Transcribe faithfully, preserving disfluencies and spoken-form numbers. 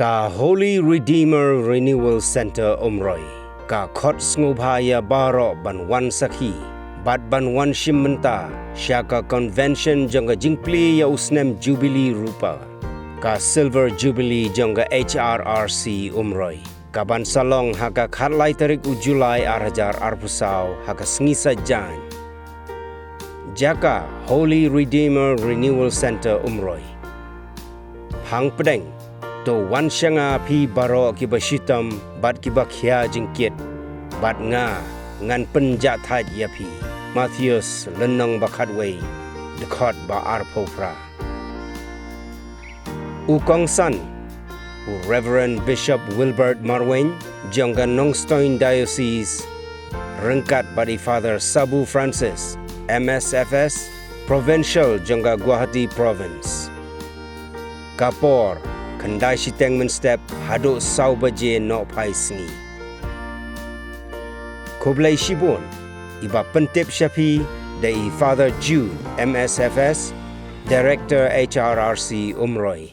Ka Holy Redeemer Renewal Centre Umroi ka khot sngewbha ïa baroh ban wan sakhi bad ban wan shim bynta sha ka convention jong ka jingplie ïa u snem Jubilee Rupa, ka Silver Jubilee jong ka H R R C Umroi, ka ban sa long ha ka khatlai tarik u July ar hajar arphew saw ha ka sngi Saitjaiñ. Jaka: Holy Redeemer Renewal Centre Umroi. Phang pdeng, to wan sha nga phi baroh kiba shitom bad kiba khia jingkit, bad nga, ngan pynjahthait ïa phi. Mathaios lynnong ba khatwei, dkhot ba arphew phra. U kongsan: u Reverend Bishop Wilbert Marwein jong ka Nongstoiñ Diocese, ryngkat bad i Father Sabu Francis, M S F S, Provincial jong ka Guwahati Province. Ka por: khyndai shiteng mynstep haduh saw baje nohphai sngi. Khublei shibun. Iba pyntip sha phi da i Father Jude, M S F S, Director H R R C Umroi.